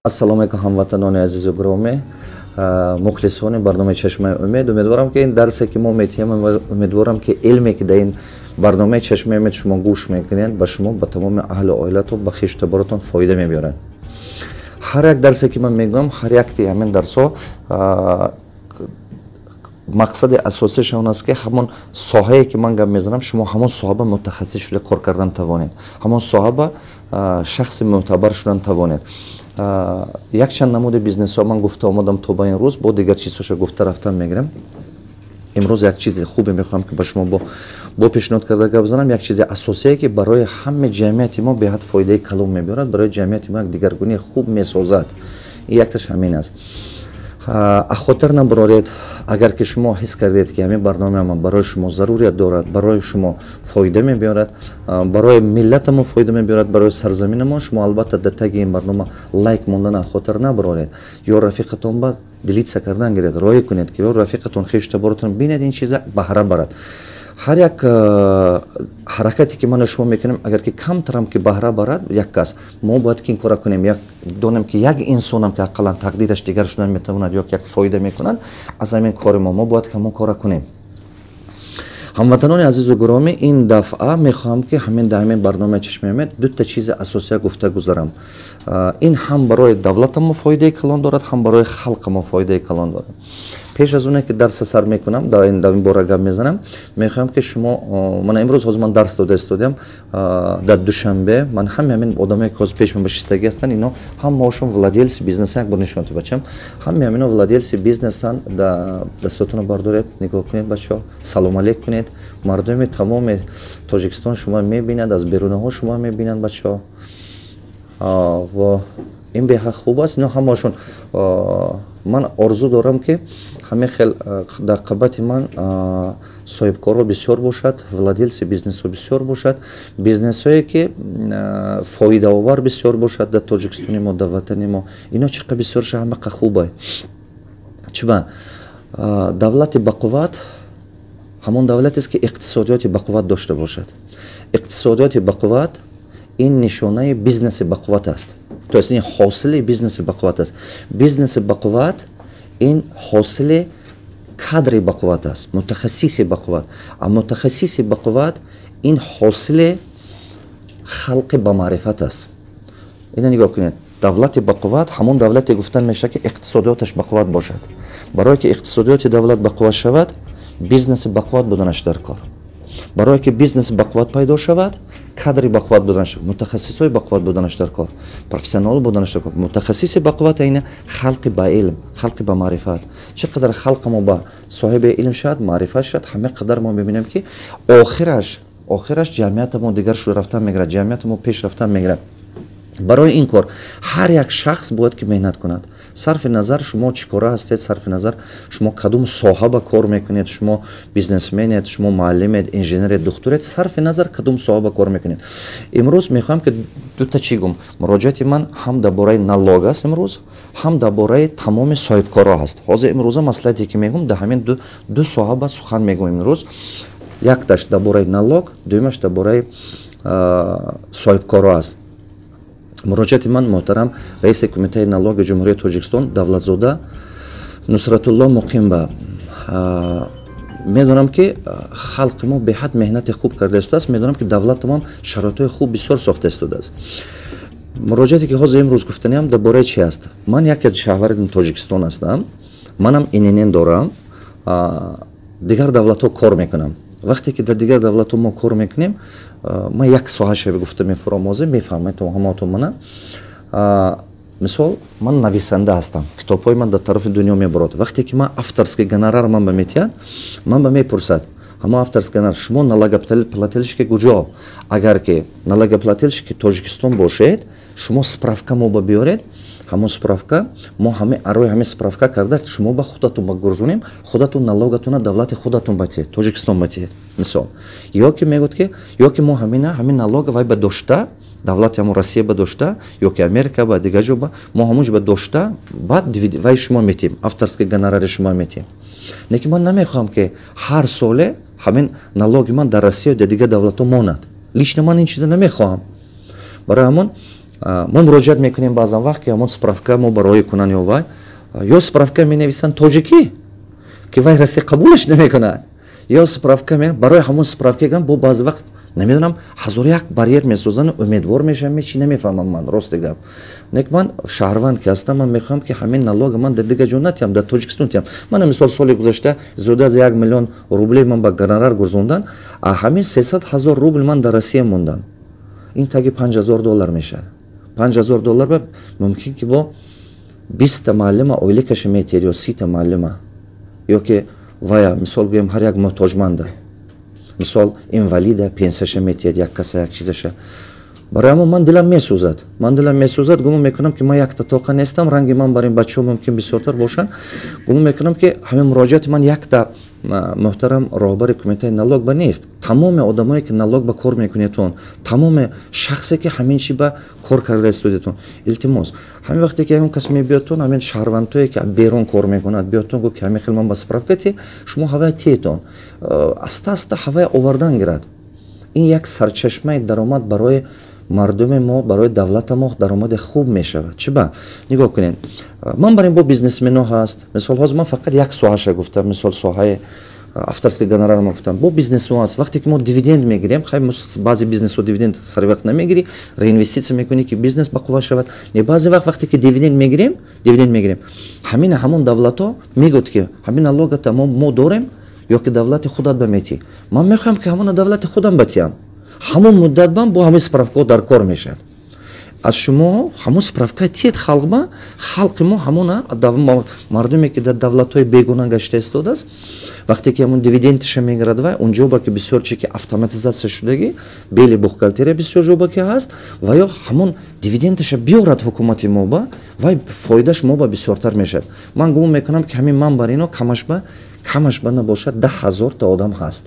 Ассалому алайкум, ҳамватанони азизу гиромӣ, мухлисони барномаи «Чашмаи умед». Умедворам, ки ин дарсе, ки мо метиҳем, умедворам, ки илме, ки дар ин барномаи «Чашмаи умед» шумо гӯш мекунед, ба шумо, ба тамоми аҳлу оилатон, ба хешу таборотон фоида мебиёрад. Ҳар як дарсе, ки ман мегӯям, ҳар якти ҳамин дарсҳо мақсади асосиаш он аст, ки ҳамон соҳае, ки ман гап мезанам, шумо ҳамон соҳаба мутахассис шуда кор кардан тавонед, ҳамон соҳаба шахси мӯътабар шудан тавонед. Якчанд намуди бизнесҳо ман гуфта омадам то ба ин рӯз, бо дигар чизҳоша гуфта рафтан мегирам. Имрӯз як чизи хубе мехоҳам, ки ба шумо бо пешниҳод карда гап занам, як чизи асосие, ки барои ҳама ҷамъияти мо беҳад фоидаи калон мебиёрад, барои ҷамъияти мо як дигаргунии хуб месозад. Якташ ҳамин аст. Ахотир набароред, агар ки шумо ҳис кардед, ки ҳамин барнома барои шумо зарурият дорад, барои шумо фоида мебиёрад, барои миллатамо фоида мебиёрад, барои сарзаминамо, шумо албатта дар таги ин барнома лайк мондан хотир набароред ё рафиқатон ба делиться кардан гиред, роя кунед, ки ё рафиқатон, хешу таборотон бинед, ин чиза баҳра барад. Ҳар як ҳаракате, ки ману шумо мекунем, агар ки камтарам ки баҳра барад як кас, мо бояд ки ин кора кунем. Як донем, ки як инсонам ки ақаллан тақдираш дигар шудан метавонад ё як фоида мекунад аз ҳамин кори мо, мо бояд ҳамон кора кунем. Ҳамватанони азизу гиромӣ, ин дафъа мехоҳам, ки ҳамин дар ҳамин барномаи «Чашмаи умед» дута чизи асосия гуфта гузарам. Ин ҳам барои давлатамо фоидаи калон дорад, ҳам барои халқамо фоидаи калон дорад. Пеш аз оне ки дарса сар мекунам, дар ин бора гап мезанам, мехоҳам, ки шумо мана имрӯз, ҳозир ман дарс дода истодиам дар Душанбе. Ман ҳами ҳамин одамое, ки ҳозир пеш ман ба шистагӣ ҳастанд, ино ҳамаошон владельцы бизнеса. Як бор нишон ту, бачам. Ҳами ҳамино владельцы бизнесанд. Дастотонро бардоред, нигоҳ кунед, бачаҳо, салом алейк кунед. Мардуми тамоми Тоҷикистон шумо мебинад, аз берунаҳо шумо мебинанд, бачаҳо. Ва ин беҳад хуб аст. Ино ҳамаошон, ман орзу дорам, ки ҳамин хел дар қабати ман соҳибкорҳо бисёр бошад, владельцы бизнесҳо бисёр бошад, бизнесҳое, ки фоидаовар, бисёр бошад дар Тоҷикистони мо, дар ватани мо. Ино чӣ қадр бисёр ша, ҳамақа хуба. Чиба давлати бақувват ҳамон давлатест, ки иқтисодиёти бақувват дошта бошад. Иқтисодиёти бақувват ин нишонаи бизнеси бақувват аст, то есть ин ҳосили бизнеси бақувват аст. Бизнеси бақувват ин ҳосили кадри бақувват аст, мутахассиси бақувват. А мутахассиси бақувват ин ҳосили халқи бамаърифат аст. Ина нигоҳ кунед, давлати бақувват ҳамон давлате гуфтан мешавад, ки иқтисодиёташ бақувват бошад. Барое ки иқтисодиёти давлат бақувват шавад, бизнеси бақувват буданаш дар кор. Барое ки бизнеси бақувват пайдо шавад, кадри бақувват буданаш, мутахассисҳои бақувват буданаш дар кор, профессионал буданаш дар кор. Мутахассиси бақувват ина халқи ба илм, халқи ба маърифат. Чӣ қадар халқи мо ба соҳиби илм шавад, маърифат шавад, ҳама қадар мо мебинем, ки охираш ҷамъияти мо дигар шуда рафтан мегирад, ҷамъияти мо пеш рафтан мегирад. Барои ин кор ҳар як шахс бояд ки меҳнат кунад. Сарфи назар шумо чӣ кора ҳастед, сарфи назар шумо кадом соҳа ба кор мекунед, шумо бизнесменед, шумо муаллимед, инженеред, духтуред, сарфи назар кадом соҳа ба кор мекунед. Имрӯз мехоҳам, ки дута чӣ гум. Муроҷиати ман ҳам дар бораи налог аст имрӯз, ҳам дар бораи тамоми соҳибкорҳо ҳаст. Ҳозир имрӯза маслиҳате, ки мегӯм, дар ҳамин ду соҳа ба сухан мегӯм имрӯз. Якташ дар бораи налог, дуюмаш дар бораи соҳибкорҳо аст. Муроҷиати ман, муҳтарам раиси Кумитаи налоги Ҷумҳурии Тоҷикистон Давлатзода Нусратулло Муқимба, медонам, ки халқи мо беҳад меҳнати хуб карда истодааст, медонам, ки давлатамон шароитҳои хуб бисёр сохта истодааст. Муроҷиате, ки ҳозир имрӯз гуфтаниам, дар бораи чи аст? Ман яке аз шаҳрванди Тоҷикистон ҳастам, манам ИНН дорам, дигар давлатҳо кор мекунам. Вақте ки дар дигар давлатҳо мо кор мекунем, ман як соҳаша гуфта мефурам, ҳозир мефаҳмед ҳамаотон мана. Мисол, ман нависанда ҳастам, китобҳои ман дар тарафи дунё мебарод. Вақте ки ман авторский гонорар ман ба метиҳад, ман ба мепурсад ҳама авторский гонорар: шумо налогоплательщики куҷо? Агар ки налогоплательщики Тоҷикистон бошед, шумо справка мо ба биёред, ҳамон справка мо ҳами арои ҳамин справка карда, шумо ба худатон ба гурзонем, худатон налогатона давлати худатон батиҳед, Тоҷикистон батиҳед, мисол. Ё ки мегӯяд, ки ё ки мо ҳамина ҳамин налога вай ба дошта, давлати ҳамон Россия ба дошта ё ки Америка ба дигар ҷо ба мо ҳамон ҷо ба дошта, баъд вай шумо метиҳем, авторский гонорари шумо метиҳем. Лекин ман намехоҳам, ки ҳар соле ҳамин налоги ман дар Россия, дар дигар давлатҳо монад. Лично ман ин чиза намехоҳам. Барои ҳамон Мо муроҷиат мекунем баъзан вақт, ки ҳамон справка мо барои кунан ё вай, ё справка менависанд тоҷикӣ, ки вай Россия қабулаш намекунад, ё справка барои ҳамон справка гирам, бо баъзе вақт, намедонам, ҳазору як барьер месозанд. Умедвор мешавам, чи намефаҳмам ман, рости гап. Нек ман шаҳрванд ки ҳастам, ман мехоҳам, ки ҳамин налога ман дар дигар ҷо натиҳам, дар Тоҷикистон тиҳам. Мана мисол, соли гузашта зиёда аз 1 миллион рублей ман ба гонорар гузондан, а ҳамин 300 000 рубл ман дар Россия мондам. Ин таги 5000 доллар мешавад. 5000 доллар ба мумкин ки бо 20-та муаллима ойликаша метиҳед ё 30-та муаллима, ё ки вая, мисол гӯем, ҳар як муҳтоҷманда, мисол, инвалида пенсияша метиҳед, як каса, як чизаша. Барои ҳамон ман дилам месӯзад, ман дилам месӯзад. Гумон мекунам, ки ман якта тоқа нестам, ранги ман бар ин бачаҳо мумкин бисёртар бошанд. Гумон мекунам, ки ҳамин муроҷиати ман якта муҳтарам роҳбари кумитаи налог ба нест. Тамоми одамое, ки налог ба кор мекунедтон, тамоми шахсе, ки ҳамин чи ба кор карда истодетон, илтимос, ҳамин вақте ки ягон кас мебиёдтон, ҳамин шаҳрвандое, ки берун кор мекунад, биёдтон, гӯ ки ҳамин хел ман ба справка ти, шумо ҳавая тиетон, аста аста ҳавая овардан гирад. Ин як сарчашмаи даромад барои мардуми мо, барои давлата мо даромади хуб мешавад. Чӣ ба нигоҳ кунед, ман бар ин бо бизнесмено ҳаст. Мисол, ҳозир ман фақат як соҳаша гуфтам, мисол, соҳаи авторский гонорар ма гуфтам. Бо бизнесмо ҳаст, вақте ки мо дивиденд мегирем, хай, баъзе бизнесҳо дивиденд сари вақт намегирӣ, реинвеститсия мекунӣ, ки бизнес бақувва шавад. Не, баъзе вақт, вақте ки дивиденд мегирем, ҳамин ҳамон давлатҳо мегӯяд, ки ҳамин налогата мо дорем ё ки давлати худат ба метӣ. Ман мехоҳам, ки ҳамона давлати худам батиям. Ҳамон муддат бам бо ҳамин справкаҳо дар кор мешавад. Аз шумо ҳамон справка тиед халқба, халқи мо, ҳамона мардуме, ки дар давлатҳои бегуна гашта истодааст, вақте ки ҳамон дивидендиша мегирад, вай унҷо ба ки бисёр чи ки автоматизатсия шудагӣ, бели бухгалтерия бисёр ҷо ба ки ҳаст, ва ё ҳамон дивидендиша биёрад ҳукумати мо ба, вай фоидаш мо ба бисёртар мешавад. Ман гумон мекунам, ки ҳамин ман бар ино камаш ба набошад 10 000-та одам ҳаст,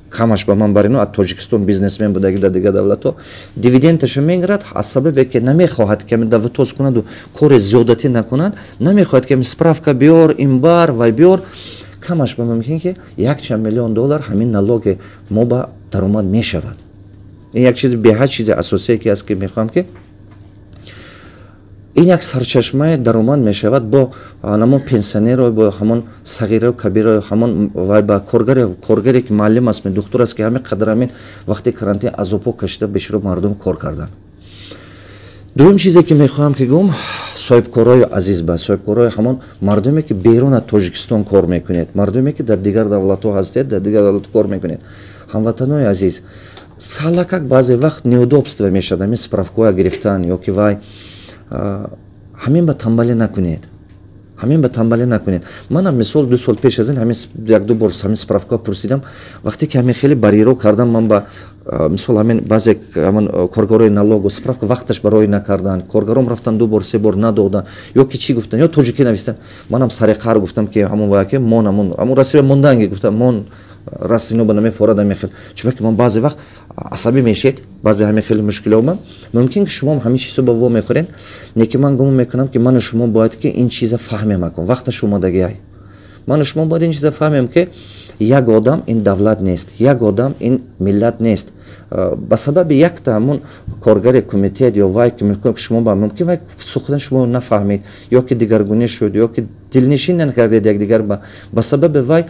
камаш ба ман бар ино аз Тоҷикистон бизнесмен будаги, дар дигар давлатҳо дивидендаша мегирад. Аз сабабе ки намехоҳад, ки давтоз кунаду кори зиёдатӣ накунад, намехоҳад, ки справка биёр, ин бар, вай биёр. Камаш ба мумкин ки якчанд миллион доллар ҳамин налоги мо ба даромад мешавад. Ин як чизи беҳад чизи асосие ки аст, ки мехоҳам, ки ин як сарчашмаи даромад мешавад бо ҳамон пенсионеро, бо ҳамон сағиру кабиро, ҳамон вай ба коргаре, ки муаллим аст, духтур аст, ки ҳамин қадар ҳамин вақти карантин азобҳо кашида, беширо мардум кор карданд. Дуюм чизе, ки мехоҳам ки гӯм, соҳибкорои азиз, ба соҳибкорои ҳамон мардуме, ки берун аз Тоҷикистон кор мекунед, мардуме, ки дар дигар давлатҳо ҳастед, дар дигар давлатҳо кор мекунед, ҳамватанои азиз, салакак баъзе вақт неудобство мешавад ҳамин справкаҳоя гирифтан ё ки вай. Ҳамин ба тамбалӣ накунед, ҳамин ба тамбалӣ накунед. Манам, мисол, 2 сол пеш аз ин ҳамин як-ду бор ҳамин справкаҳо пурсидам. Вақте ки ҳамин хеле барьеро кардам, ман ба, мисол, ҳамин баъзе ҳамон коргарои налогу справка вақташ барои накардан, коргаром рафтан, ду бор, се бор надодан, ё ки чӣ гуфтан, ё тоҷикӣ навистан. Манам сари қаҳр гуфтам, ки ҳамон ваке мон, ҳамон Россия монданги гуфтам, мон раст ино ба намефорад ҳамин хел. Чунки ман баъзе вақт асабӣ мешед, баъзе ҳамин хеле мушкило ман мумкин, ки шумоам ҳамин чизо ба во мехӯред. Не ки ман гумон мекунам, ки ману шумо бояд ки ин чиза фаҳмем. Акун вақташ омадагиай, ману шумо бояд ин чиза фаҳмем, ки як одам ин давлат нест, як одам ин миллат нест. Ба сабаби якта ҳамон коргари кумитет ё вай, ки шумо ба мумкин вай сухани шумо нафаҳмид, ё ки дигаргунӣ шуд, ё ки дилнишин накардед якдигар, ба сабаби вай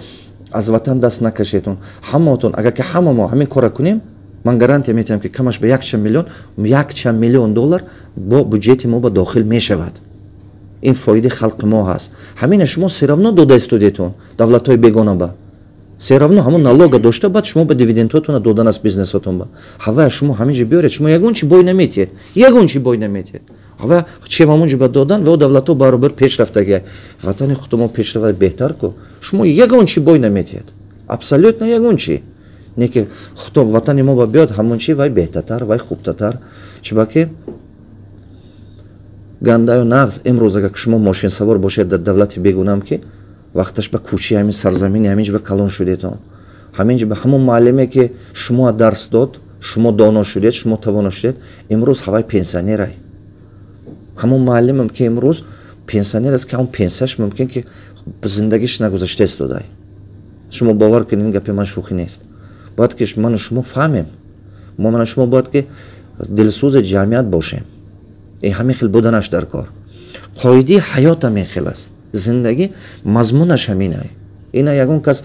аз ватан даст накашедун. Ҳамаотон, агар ки ҳама мо ҳамин кора кунем, ман гарантия метиҳам, ки камаш ба якчанд миллион доллар бо буҷети мо ба дохил мешавад. Ин фоидаи халқи мо ҳаст. Ҳамина шумо всё равно дода истодетон давлатҳои бегона ба, всё равно ҳамон налога дошта, баъд шумо ба дивидендҳотона додан аст бизнесотон ба. Ҳавая шумо ҳамин ҷо биёред, шумо ягон чи бой наметиҳед, ягон чи бой наметиҳед. Ҳава чем ҳамон ҷо ба додан, ва давлатҳо баробар пешрафтагия, ватани худмо пешрава беҳтар ку. Шумо ягон чи бой наметиҳед, абсолютно ягон чи не, ки худо ватани мо ба биёд, ҳамон чи вай беҳтартар, вай хубтатар. Чиба ки гандаю нағз, имрӯз агар шумо мошинсавор бошед дар давлати бегунам, ки вақташ ба кӯчаи ҳамин сарзамини ҳамин ҷо ба калон шудетон, ҳамин ҷо ба ҳамон муаллиме, ки шумо дарс дод, шумо доно шудед, шумо тавоно шудед, имрӯз ҳавай пенсионерай. Ҳамон муаллимам, ки имрӯз пенсионер аст, ки ҳамон пенсияш мумкин ки зиндагиш нагузашта истодай. Шумо бовар кунед, ин гапи ман шӯхӣ нест. Бояд ки ману шумо фаҳмем, мо ману шумо бояд ки дилсӯзи ҷамъият бошем. Ҳамин хел буданаш дар кор. Қоидаи ҳаёт ҳамин хел аст, зиндагӣ мазмунаш ҳамина. Ина ягон кас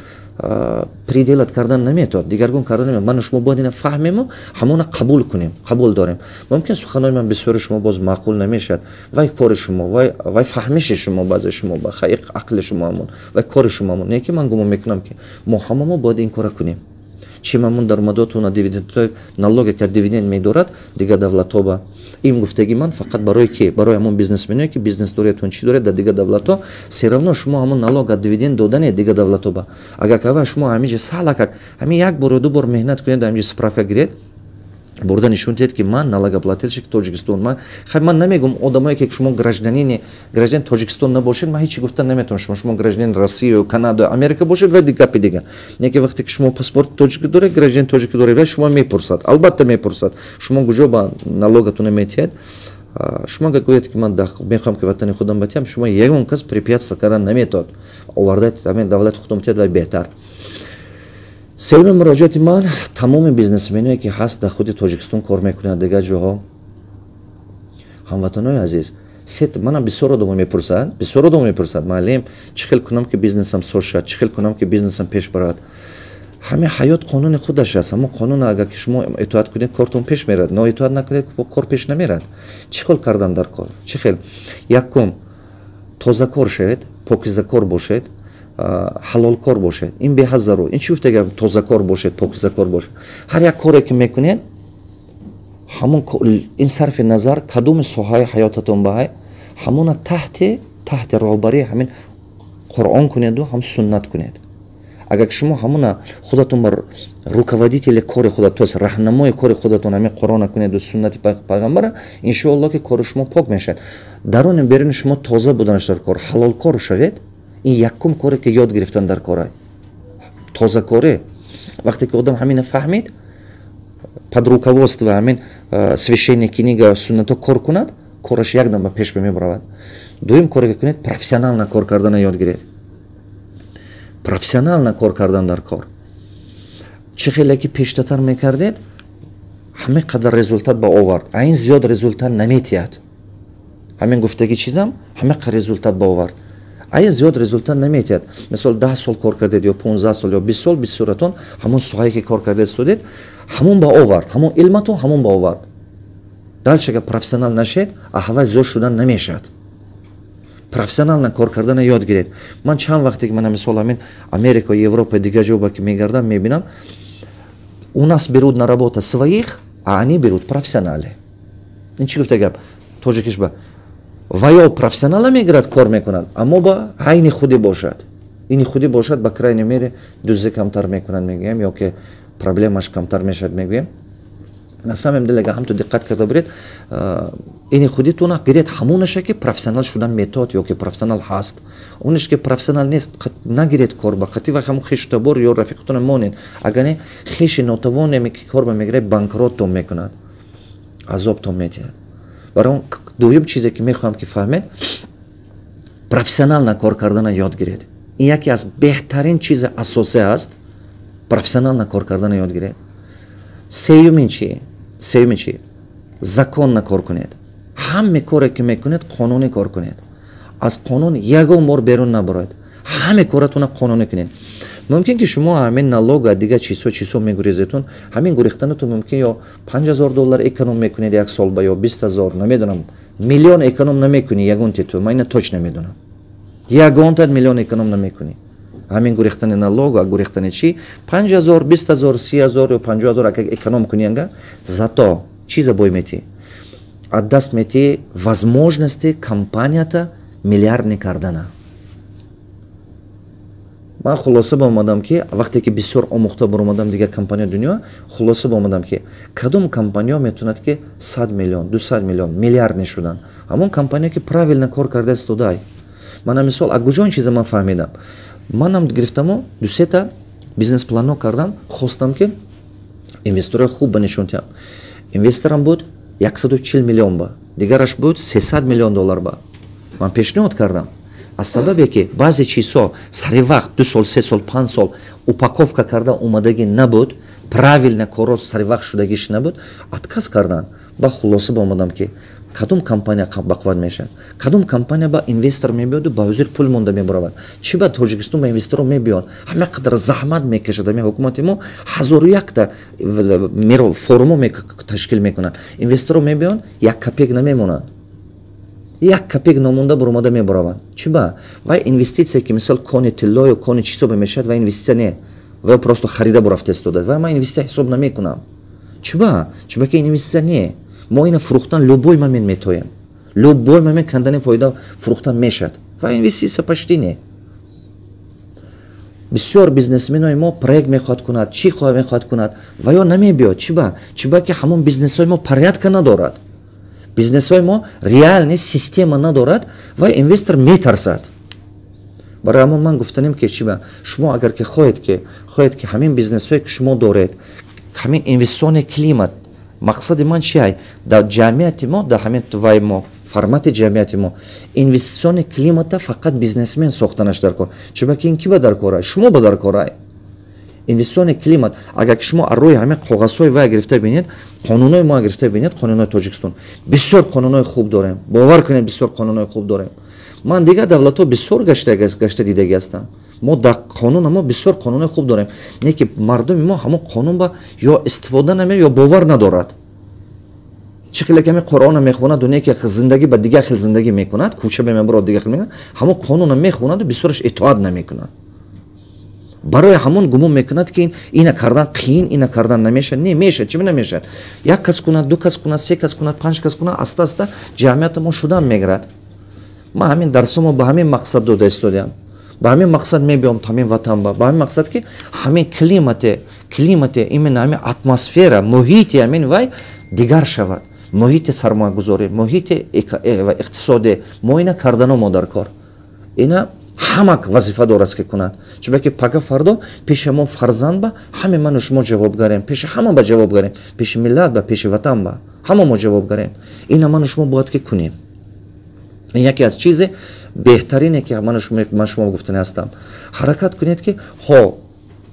переделать кардан наметавад, дигаргун кардан наметавад. Ману шумо бояд ина фаҳмему ҳамона қабул кунем, қабул дорем. Мумкин, суханои ман бисёри шумо боз маъқул намешавад. Вай кори шумо, вай фаҳмиши шумо, баъзе шумо ба ақли шумо ҳамон, вай кори шумо ҳамон. Не ки ман гумон мекунам, ки мо ҳамамо бояд ин кора кунем. Чи мамун даромадотуна, дивидендҳои, налоге ки дивиденд медорад дигар давлатҳо ба ин гуфтаги ман фақат барои ки, барои ҳамон бизнесменое ки бизнес доредтон, чӣ доред дар дигар давлатҳо, всё равно шумо ҳамон налог аз дивиденд додане дигар давлатҳо ба. Агар кава шумо ҳамиҷа салакак ҳамин як бор ё ду бор меҳнат кунед, ҳамиҷа справка гиред, бурда нишон диҳед, ки ман налогоплательщик Тоҷикистон. Ман хай, ман намегум одамое ки шумо гражданин Тоҷикистон набошед, ман ҳечи гуфта наметавонам. Шумо гражданин Россия, Канада, Америка бошед, ва гапи дига. Не ки вақте ки шумо паспорти тоҷикӣ доред, гражданин тоҷикӣ доред, ва шумо мепурсад, албатта мепурсад, шумо куҷо ба налогатона метиҳед. Шумо агар гӯед, ки ман мехоҳам, ки ватани худам батиҳам, шумо ягон кас препятствие кардан наметавад. Оварда ҳамин давлати худам тиҳад, ва беҳтар. Сеюми муроҷиати ман тамоми бизнесменое ки ҳаст, дар худи Тоҷикистон кор мекунанд, дигар ҷоҳо. Ҳамватанои азиз, манам бисёр одамон мепурсад, бисёр одамон мепурсад: «Муаллим, чӣ хел кунам, ки бизнесам соз шавад? Чӣ хел кунам, ки бизнесам пеш барад?» Ҳамин ҳаёт қонуни худаш аст. Ҳамон қонун агар ки шумо итоат кунед, кортон пеш мерад, ноитоат накунед, кор пеш намерад. Чӣ хел кардан дар кор? Чӣ хел? Якум, тозакор шавед, покизакор бошед, ҳалолкор бошед. Ин беҳад зарур. Ин чӣ гуфта гап, тозакор бошед, покизакор бошед? Ҳар як коре ки мекунед, ҳамон ин сарфи назар кадоми соҳаи ҳаётатон баҳай, ҳамона таҳти роҳбарии ҳамин Қуръон кунеду ҳам суннат кунед. Агар ки шумо ҳамона худатон ба руководители кори худат, то есть раҳнамои кори худатон ҳамин Қуръона кунеду суннати пайғамбара, иншоалло, ки кори шумо пок мешавад. Даруни беруни шумо тоза буданаш дар кор, ҳалолкор шавед. Ин якум коре ки ёд гирифтан дар кора, тозакорӣ. Вақте ки одам ҳамина фаҳмид, под руководство ҳамин священная книга, суннато кор кунад, кораш якдам ба пеш мебаравад. Дуюм коре ки кунед, профессионально кор кардана ёд гиред. Профессионально кор кардан дар кор. Чӣ хеле ки пештатар мекардед, ҳамин қадар результат ба овард, а ин зиёд результат наметиҳад. Ҳамин гуфтаги чизам ҳамин қадар результат ба овард, а ин зиёд результат наметиҳад. Мисол, 10 сол кор кардед ё 15 сол ё 20 сол, бисёратон ҳамон соҳае ки кор кардед студед, ҳамон ба овард, ҳамон илматон ҳамон ба овард. Дальше агар профессионал нашед, аҳвай зиёд шудан намешавад. Профессионально кор кардана ёд гиред. Ман чанд вақте ки мана мисол ҳамин Америка, Европа, дигар ҷо ба ки мегардам, мебинам, у нас берут на работа своих, а они берут профессионалы. Ин чӣ гуфта гап тоҷикиш ба? Ва ё профессионала мегирад, кор мекунад, аммо ба айни худи бошад, ини худи бошад, ба крайней мере дузе камтар мекунад, мегӯям, ё ки проблемаш камтар мешавад, мегӯям. На самом деле, агар ҳамту диққат карда биред, ини худитона гиред, ҳамонаша ки профессионал шудан метавад ё ки профессионал ҳаст. Онеш ки профессионал нест, нагиред кор ба қатӣ ва ҳамон хешу табор ё рафиқатона монед. Агар не, хеши нотавоне ки кор ба мегиред, банкроттон мекунад, азобтон метиҳад. Барои он дуюм чизе ки мехоҳам ки фаҳмед, профессионально кор кардана ёд гиред. Ин яке аз беҳтарин чизи асосӣ аст. Профессионально кор кардана ёд гиред. Сеюмин чи? Сеюмин чи? Законно кор кунед. Ҳаме коре ки мекунед, қонунӣ кор кунед, аз қонун ягон бор берун набароед. Ҳаме коратона қонунӣ кунед. Мумкин ки шумо ҳамин налога, дигар чизҳо мегурезетун. Ҳамин гурехтанатон мумкин ё 5000 доллар эконом мекунед як сол ба ё 20 000, намедонам, миллион эконом намекунӣ ягон титу. Ман ина точно медонам, ягонтат миллион эконом намекунӣ ҳамин гурехтани налог, гурехтани чӣ. 5000, 20 000, 30 000 ё 50 000 агар эконом кунӣ, ага зато чиза бой метӣ, аз даст метӣ возможности компанията миллиардни кардана. Ман хулоса ба омадам, ки вақте ки бисёр омӯхта баромадам дигар компания дунё, хулоса ба омадам, ки кадом компаниё метавонад ки 100 миллион, 200 миллион, миллиардне шудан? Ҳамон компания ки правильно кор карда истодай. Мана мисол, аз куҷо ин чиза ман фаҳмидам? Манам гирифтаму дусета бизнес-планҳо кардам, хостам, ки инвесторои хуб ба нишон диҳам. Инвесторам буд 140 миллион ба, дигараш буд 300 миллион доллар ба. Ман пешниҳод кардам. Аз сабабе ки баъзе чизҳо сари вақт 2 сол, 3 сол, 5 сол упаковка карда омадагӣ набуд, правильно корро сари вақт шудагиш набуд, отказ карданд. Ба хулоса ба омадам, ки Кадом компания бақувват мешавад? Кадом компания ба инвестор мебиёду ба ҳузур пул монда мебаравад? Чӣ ба Тоҷикистон ба инвесторо мебиёнд? Ҳама қадар заҳмат мекашад ҳамин ҳукумати мо, 1001-та форумо ташкил мекунанд. Инвесторо мебиёнд, як копек намемонанд, як копек номонда буромада мебараванд. Чӣ ба? Вай инвеститсия, ки мисол кони тиллою кони чӣ ҳисоба мешавад, вай инвеститсия не, вай просто харида бурафта истода. Вай ман инвеститсия ҳисоб намекунам. Чӣ ба? Чӣ ба ки инвеститсия не, мо ина фурӯхтан любой момент метоем, любой момент кандани фоида фурӯхтан мешавад ва инвеститсия почти не. Бисёр бизнесменои мо проект мехоҳад кунад, чӣ мехоҳад кунад, ва ё намебиёд. Чӣ ба? Чӣ ба ки ҳамон бизнесҳои мо порядка надорад, бизнесҳои мо реальный система надорад ва инвестор метарсад. Барои ҳамон ман гуфтанем, ки чӣ ба шумо, агар ки хоҳед ки ҳамин бизнесҳое, ки шумо доред, ҳамин инвестиционный климат. Мақсади ман чи ай? Дар ҷамъияти мо, дар ҳамин вай мо, формати ҷамъияти мо, инвестиционный климата фақат бизнесмен сохтанаш дар кор. Чунки ин ки ба дар кора? Шумо ба дар корай инвестиционный климат. Агар ки шумо аз рӯи ҳамин коғазҳои вай гирифта бинед, қонунҳои мо гирифта бинед, қонунҳои Тоҷикистон, бисёр қонунҳои хуб дорем. Бовар кунед, бисёр қонунҳои хуб дорем. Ман дигар давлатҳо бисёр гашта дидагӣ ҳастам. Мо дар қонуна мо бисёр қонунҳои хуб дорем, не ки мардуми мо ҳамон қонун ба ё истифода намеёбад, ё бовар надорад. Чӣ хеле ки ҳамин Қуръона мехонаду, не ки зиндагӣ ба дигар хел зиндагӣ мекунад, кӯча мебарод, дигар хел мекунад, ҳамон қонуна мехонаду бисёраш итоат намекунад. Барои ҳамон гумон мекунад, ки ина кардан қиин, ина кардан намешавад. Не, мешавад. Чӣ намешавад? Як кас кунад, ду кас кунад, се кас кунад, панҷ кас кунад, аста аста ҷамъияти мо шудан мегирад. Ман ҳамин дарсомо ба ҳамин мақсад дода истодиам, ба ҳамин мақсад мебиём ҳамин ватан, ба ҳамин мақсад, ки ҳамин климате, именно ҳамин атмосфера, муҳити ҳамин вай дигар шавад, муҳити сармоягузорӣ, муҳити иқтисодӣ. Мо ина кардано мо дар кор, ина ҳама вазифа дораст, ки кунад. Чунки пага фардо пеши мо фарзанд ба ҳаме ману шумо ҷавобгарем, пеши ҳама ба ҷавобгарем, пеши миллат ба, пеши ватан ба ҳама мо ҷавобгарем. Ина ману шумо бояд ки кунем. Ин яке аз чизе беҳтарине, ки ман шумо гуфтани ҳастам. Ҳаракат кунед, ки ҳо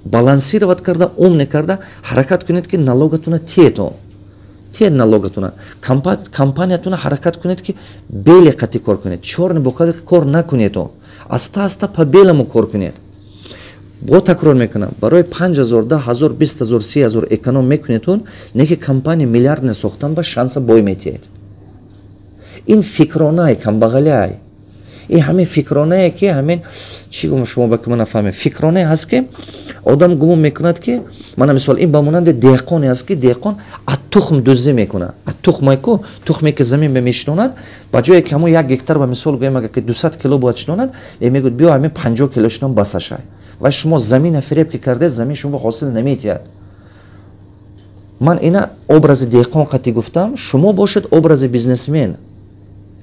балансировать карда, умне карда ҳаракат кунед, ки налогатуна тиетон, тиед налогатуна, компаниятуна ҳаракат кунед, ки белый қати кор кунед, чёрный боқати кор накунедон, аста аста по белому кор кунед. Бо такрор мекунам, барои 5000, 10 000, 20 000, 30 000 эконом мекунедтун, не ки компания миллиардне сохтан ба шанса бой метиҳед. Ин фикронае камбағаляй, ин ҳамин фикронае, ки ҳамин чӣ гум, шумо ба ки ман нафаҳмем, фикронае ҳаст, ки одам гумон мекунад, ки мана мисол, ин ба монанди деҳқоне аст, ки деҳқон аз тухм дуздӣ мекунад, аз тухмайку, тухме ки замин ба мешинонад, ба ҷое ки ҳамон 1 гектар, ба мисол гӯем, агар ки 200 кило бояд шинонад, е мегӯяд: «Биё, ҳамин 50 кило шинон, басашай». Ва шумо замина фиреб ки кардед, замин шумо ҳосил наметиҳад. Ман ина образи деҳқон қатӣ гуфтам, шумо бошед образи бизнесмен,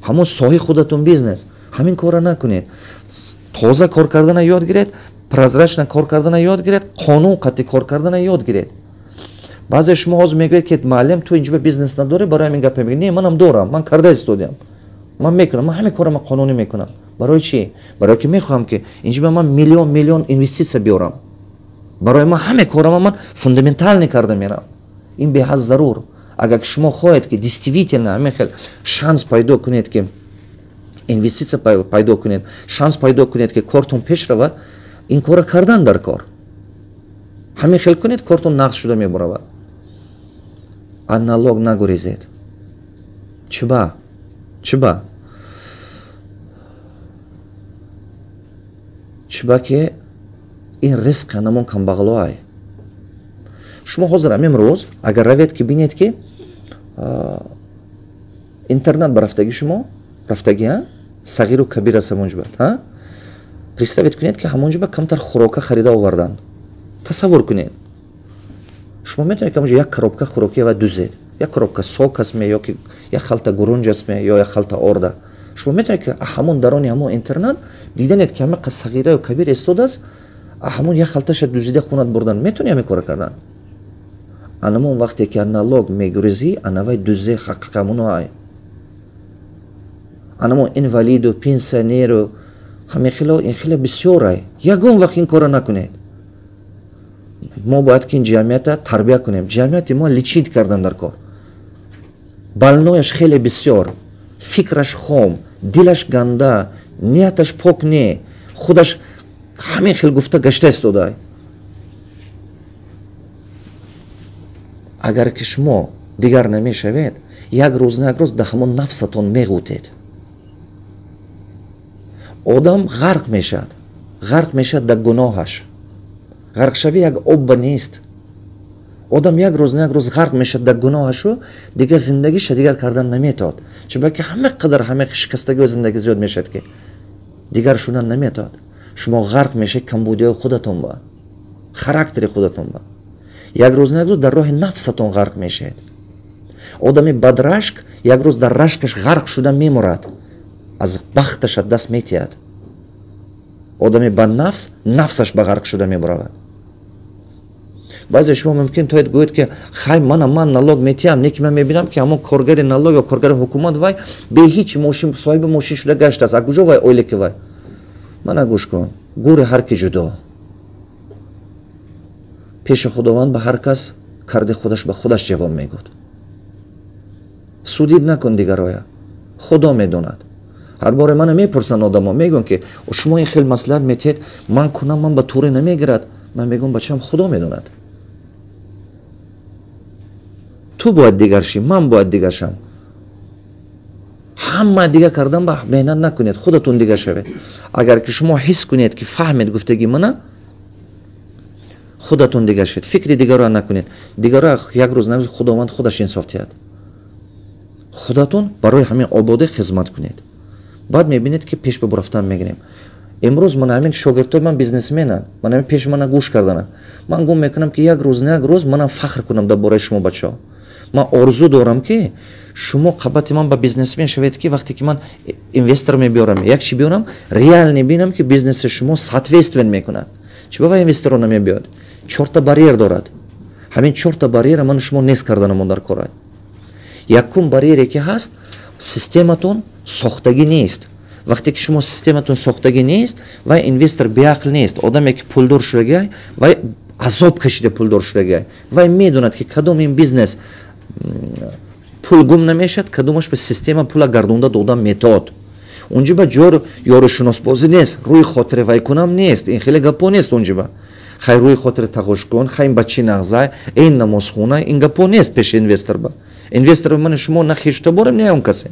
ҳамон соҳаи худатон бизнес. Ҳамин корро накунед. Тоза кор кардана ёд гиред, прозрачно кор кардана ёд гиред, қонун қатъи кор кардана ёд гиред. Баъзе шумо ҳозир мегӯед, ки муаллим, ту инҷо бизнес надорӣ, барои ҳамин гапа мегӯӣ. Не, манам дорам, ман карда истодиам, ман мекунам, ман ҳамин корро ман қонунӣ мекунам. Барои чӣ? Барои ки мехоҳам, ки инҷо ман миллион миллион инвеститсия биёрам. Барои ман ҳаме корама ман фундаментальный карда мерам. Ин беҳад зарур. Агар шумо хоҳед, ки действительно ҳамин хел шанс пайдо кунед, ки инвеститсия пайдо кунед, шанс пайдо кунед, ки кортон пеш равад, ин корро кардан дар кор. Ҳамин хел кунед, кортон нағз шуда мебаравад. Аз налог нагурезед. Чиба? Чиба? Чиба ки ин ризқ ҳанамон камбағалоай. Шумо ҳозир ҳамин рӯз агар равед, ки бинед, ки интернат ба рафтагӣ, шумо рафтагӣ, сағиру кабир аст ҳамонҷо. Представить кунед, ки ҳамонҷо ба камтар хӯрока харида овардан. Тасаввур кунед, шумо метавонед, ки ҳамонҷо як коробка хӯрокӣ ва дузед, як коробка сок астме, ё ки як халта гурунҷ астме, ё як халта орда. Шумо метавонед, ки ҳамон дарони ҳамон интернат диданед, ки ҳама сағираю кабир истодааст, ҳамон як халташа дузида хунат бурдан. Метавонӣ ҳамин кора кардан? Анамон вақте ки налог мегурезӣ, анавай дузе ҳақиқамуноай, анамон инвалиду, пенсионеру, ҳамин хело, ин хеле бисёрай. Ягон вақт ин корро накунед. Мо бояд ки ин ҷамъията тарбия кунем. Ҷамъияти мо лечить кардан дар кор, больной яш хеле бисёр. Фикраш хом, дилаш ганда, нияташ пок не, худаш ҳамин хел гуфта гашта истода. Агар ки шумо дигар намешавед, як рӯз на як рӯз дар ҳамон нафсатон меғутед. Одам ғарқ мешавад, ғарқ мешавад дар гуноҳаш. Ғарқшавӣ як обба нест. Одам як рӯз на як рӯз ғарқ мешавад дар гуноҳашу, дигар зиндагиша дигар кардан наметавад. Чунки ҳама қадар ҳама шикастагиҳои зиндагӣ зиёд мешавад, ки дигар шудан наметавад. Шумо ғарқ мешавед камбудиҳои худатон ба, характери худатон ба. Як рӯз на як рӯз дар роҳи нафсатон ғарқ мешавед. Одами бадрашк як рӯз дар рашкаш ғарқ шуда мемурад, аз бахташ аз даст метиҳад. Одами баднафс нафсаш ба ғарқ шуда мебаравад. Баъзе шумо мумкин тоед гӯед, ки хай мана ман налог метиҳам, не ки ман мебинам, ки ҳамон коргари налог ё коргари ҳукумат вай бе ҳеҷ мошин соҳиби мошин шуда гаштааст. А куҷо вай ойлики вай? Мана гӯш кун, гӯри ҳар ки ҷудо. Пеши Худованд ба ҳар кас карди худаш ба худаш ҷавоб мегӯд. Судид накун дигароя, Худо медонад. Ҳар боре мана мепурсанд одамо, мегӯянд, ки шумо ин хел маслиҳат метиҳед, ман кунам, ман ба туре намегирад. Ман мегӯям, бачам, Худо медонад. Ту бояд дигар шӣ, ман бояд дигар шам. Ҳама дигар кардан ба меҳнат накунед, худатон дигар шавед. Агар ки шумо ҳис кунед, ки фаҳмед гуфтагии мана, худатон дигар шавед, фикри дигарро накунед. Дигарро як рӯз на рӯз Худованд худаш инсоф диҳад. Худатон барои ҳамин ободӣ хизмат кунед. Баъд мебинед, ки пеш ба рафтан мегирем. Имрӯз ман ҳамин шогирдҳои ман бизнесменанд, ман ҳамин пеши мана гӯш кардананд. Ман гум мекунам, ки як рӯз на як рӯз манам фахр кунам дар бораи шумо, бачаҳо. Ман орзу дорам, ки шумо қабати ман ба бизнесмен шавед, ки вақте ки ман инвестор мебиёрам, як чи биёрам, реально бинам, ки бизнеси шумо соответствен мекунад. Чи ба инвесторо намебиёд? Чорта барьер дорад. Ҳамин чорта барьера ман шумо нест карданамон дар кора. Якум барьере ки ҳаст, систематон сохтагӣ нест. Вақте ки шумо систематон сохтагӣ нест, вай инвестор беақл нест. Одаме ки пулдор шудагиай, вай азоб кашида пулдор шудагиай. Вай медонад, ки кадом ин бизнес пул гум намешавад, кадомаш ба система пула гардонда дода метод. Унҷо ба ҷор ёрушиносбозӣ нест, рӯи хотири вай кунам нест, ин хеле гапо нест унҷо ба. Хай рӯи хотири тағош кун, хай ин бачи нағзай, ин намозхона, ин гапо нест пеши инвестор ба. Инвестор ман шумо на хешта борем, не он касе.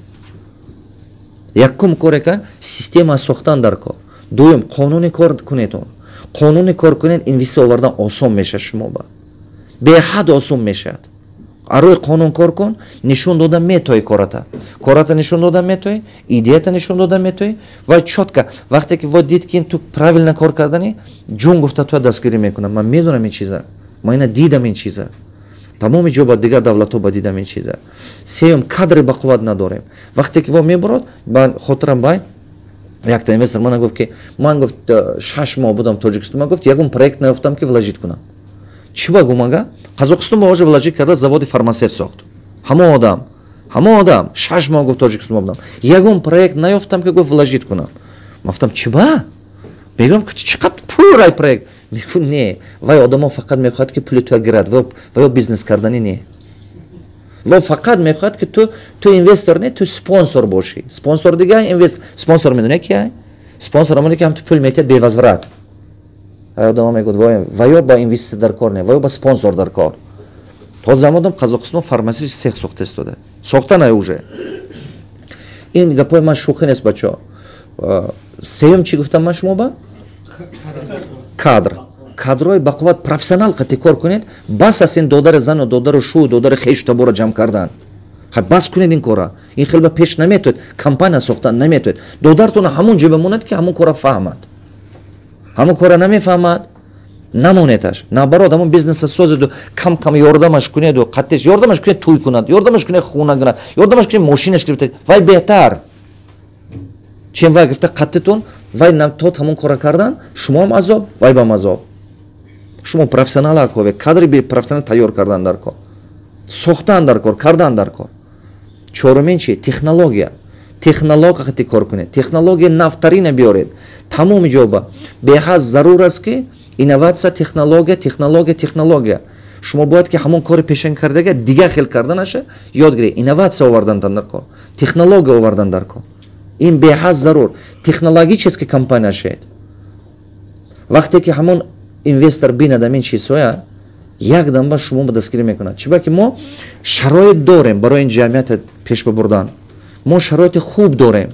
Якум коре ка система сохтан дар кор. Дуюм, қонуни кор кунед он. Қонуни кор кунед, инвеститсия овардан осон мешавад шумо ба. Беҳад осон мешавад. Арӯи қонун кор кун, нишон дода метои кората. Кората нишон дода метои, идеята нишон дода метои ва чётко вақте ки во дид, ки ин ту правильно кор кардани, ҷун гуфта туя дастгирӣ мекунам. Ман медонам ин чиза. Ман ина дидам ин чиза. Тамоми ҷо ба дигар давлатҳо ба дидам ин чиза. Сеюм, кадри бақувват надорем. Вақте ки во мебурод, ба хотирам бай якта инвестор мана гуфт, ки ман гуфт 6 моҳ будам Тоҷикистон, ман гуфт ягон проект наёфтам, ки вложить кунам. Чӣ ба гумага? Қазоқистон ба ожа вложить карда заводи фармасевт сохт. Ҳамон одам 6 моҳ гуфт Тоҷикистон будам. Ягон проект наёфтам, ки гуфт вложить кунам. Ман гуфтам, чӣ ба? Мегӯям, чӣ қадр пул рай проект? Мегӯ не, вай одамо фақат мехоҳад, ки пули туя гирад, ва ё бизнес карданӣ не. Ва фақат мехоҳад, ки ту инвестор не, ту спонсор бошӣ. Спонсор дига инвест, спонсор медонӣ ки? Спонсор ҳамоне ки ҳам ту пул метиҳад бевозврат. Одамо мегӯяд, ва ё ба инвеститсия дар кор не, ва ё ба спонсор дар кор. То замонам Қазоқистон фармасевт сех сохта истода. Сохта на уже. Ин гапои ман шӯхӣ нест, бачаҳо. Сеюм чӣ гуфтам ман шумо ба? Кадр. Кадрои бақувват, профессионал қати кор кунед, бас аст ин додари зану, додару шу, додари хешу табора ҷамъ кардан. Хай бас кунед ин кора. Ин хел ба пеш наметоед, компания сохтан наметоед. Додартона ҳамон ҷо бимонад, ки ҳамон кора фаҳмад. Ҳамон кора намефаҳмад, намонедаш. Наоборот, ҳамон бизнеса созеду кам кам ёрдамаш кунеду, қаттеш ёрдамаш кунед, тӯй кунад, ёрдамаш кунед, хона кунад, ёрдамаш кунед, мошинаш гирифта, вай беҳтар. Чем вай гирифта қаттитон, вай то ҳамон кора кардан, шумоам азоб, вай бам азоб. Шумо профессионал кове, кадри профессионал тайёр кардан дар кор, сохтан дар кор, кардан дар кор. Чорумин чи? Технология. Технология қати кор кунед, технология навтарина биёред. Тамоми ҷоба беҳад зарур аст, ки инноватсия, технология, технология, технология. Шумо бояд ки ҳамон кори пешин кардага дигар хел карданаша ёд гиред. Инноватсия овардан дар кор, технология овардан дар кор. Ин беҳад зарур. Технологический компания шед. Вақте ки ҳамон инвестор бинад ҳамин чизҳоя, якдам ба шумо ба дастгирӣ мекунад. Чиба ки мо шароит дорем барои ин ҷамъията пеш бибурдан. Мо шароити хуб дорем.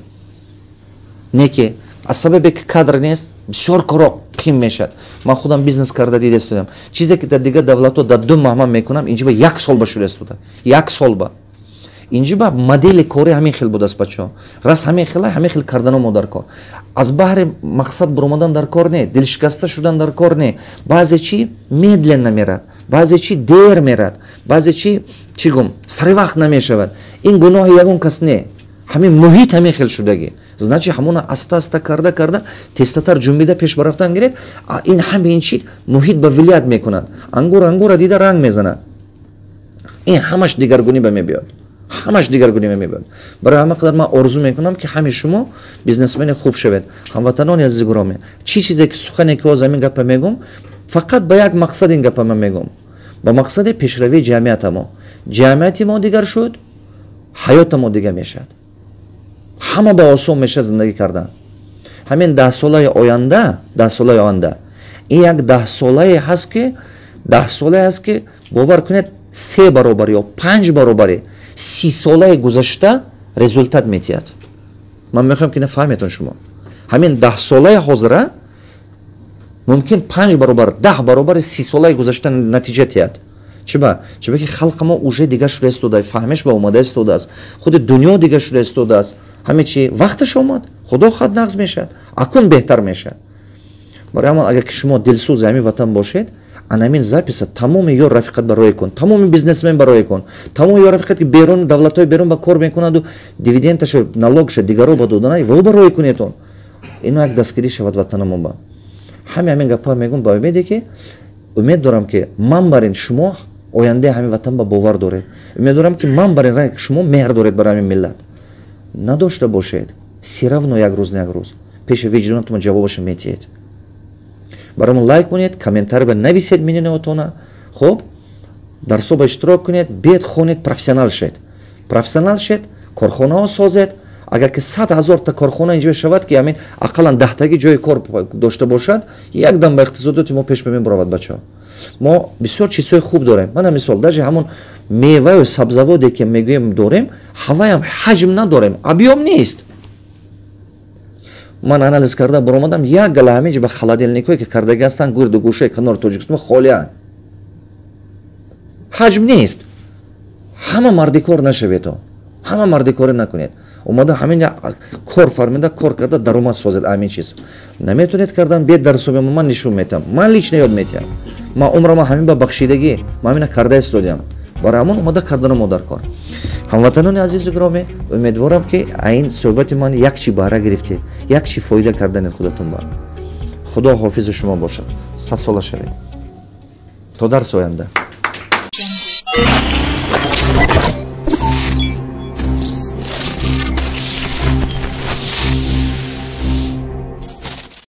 Не ки аз сабабе ки кадр нест, бисёр коро қим мешавад. Ман худам бизнес карда дида истодам. Чизе ки дар дигар давлатҳо дар 2 моҳ ман мекунам, инҷи ба як сол ба шуда истода. Як сол ба. Инҷи ба модели кори ҳамин хел будааст, бачаҳо. Рас ҳамин хела, ҳамин хел кардано мо дар кор. Аз баҳри мақсад буромадан дар кор не, дилшикаста шудан дар кор не. Баъзе чи медленно мерад, баъзе чи дер мерад, баъзе чи, чӣ гум, сари вақт намешавад. Ин гуноҳи ягон кас не. Ҳамин муҳит ҳамин хел шудагӣ. Значит, ҳамона аста аста карда карда тезтатар ҷунбида пеш барафтан гиред. Ин ҳамин чи муҳит ба влиять мекунад. Ангур ангура дида ранг мезанад. Ин ҳамаш дигаргунӣ ба мебиёд. Ҳамаш дигаргунӣ мебиёд. Барои ҳама қадар ман орзу мекунам, ки ҳами шумо бизнесмени хуб шавед. Ҳамватанони азизи гиромӣ, чӣ чизе ки сухане ки ҳозир ҳамин гапа мегӯм, фақат ба як мақсад ин гапа ман мегӯм. Ба мақсади пешравии ҷамъията мо. Ҷамъияти мо дигар шуд, ҳаёта мо дигар мешавад. Ҳама ба осон мешавад зиндагӣ кардан. Ҳамин 10 солаи оянда, 10 солаи оянда ин як даҳсолае ҳаст ки, 10 солае ҳаст ки, бовар кунед, се баробар ё панҷ баробари 30 солаи гузашта результат метиҳад. Ман мехоҳам, ки ина фаҳметон шумо. Ҳамин 10 солаи ҳозира мумкин панҷ баробар, 10 баробари 30 солаи гузашта натиҷа тиҳад. Чиба? Чиба ки халқи мо уже дигар шуда истода, фаҳмиш ба омада истодааст, худи дунё дигар шуда истодааст. Ҳаме чи вақташ омад, худо хоҳад, нағз мешавад, акун беҳтар мешавад. Барои ҳамон, агар ки шумо дилсӯзи ҳамин ватан бошед, анамин записа тамоми ё рафиқат барое кун, тамоми бизнесмен барое кун, тамоми ё рафиқат, ки берун, давлатҳои берун ба кор мекунаду дивидендаша, налогша дигаро ба додана, во барое кунедон. Ино як дастгирӣ шавад ватанамон ба. Ҳамин гапҳо мегӯм ба умеде ки умед дорам, ки ман бар ин шумо ояндаи ҳамин ватан ба бовар доред. Умед дорам, ки ман бар ин шумо меҳр доред барои ҳамин миллат. Надошта бошед, всё равно як рӯз на як рӯз пеши виҷдонатон ҷавобаша метиҳед. Барои лайк кунед, комментарий ба нависед мнениятона. Хуб, дарсо ба иштирок кунед, бед хонед, профессионал шед. Профессионал шед, корхонаҳо созед. Агар ки 100 000 та корхона инҷо шавад, ки ҳамин ақаллан даҳтаги ҷои кор дошта бошад, якдам ба иқтисодиёти мо пеш мебаровад. Бачаҳо, мо бисёр чизҳои хуб дорем. Мана мисол, даже ҳамон меваю сабзаводе ки мегӯем дорем, ҳаваям ҳаҷм надорем, объём нест. Ман анализ карда баромадам, як гала ҳамин ҷо ба холодильникҳое ки кардаги ҳастанд, гирду гӯшаи канори Тоҷикистон холианд, ҳаҷм нест. Ҳама мардикор нашаведо, ҳама мардикорӣ накунед. Омада ҳамин кор фармида, кор карда, даромад созед. Ҳамин чиз наметонед кардан, бед дарсоби ман нишон метиҳам, ман лично ёд метиҳам. Ман умрама ҳамин ба бахшидагӣ, ман ҳамина карда истодиам. Барои ҳамон омада кардану дар кор. Ҳамватанони азизу гиромӣ, умедворам, ки ин суҳбати ман як чи баҳра гирифтед, як чи фоида карданед худатон ба. Худо ҳофизи шумо бошад. 100 сола шавед. То дарси оянда.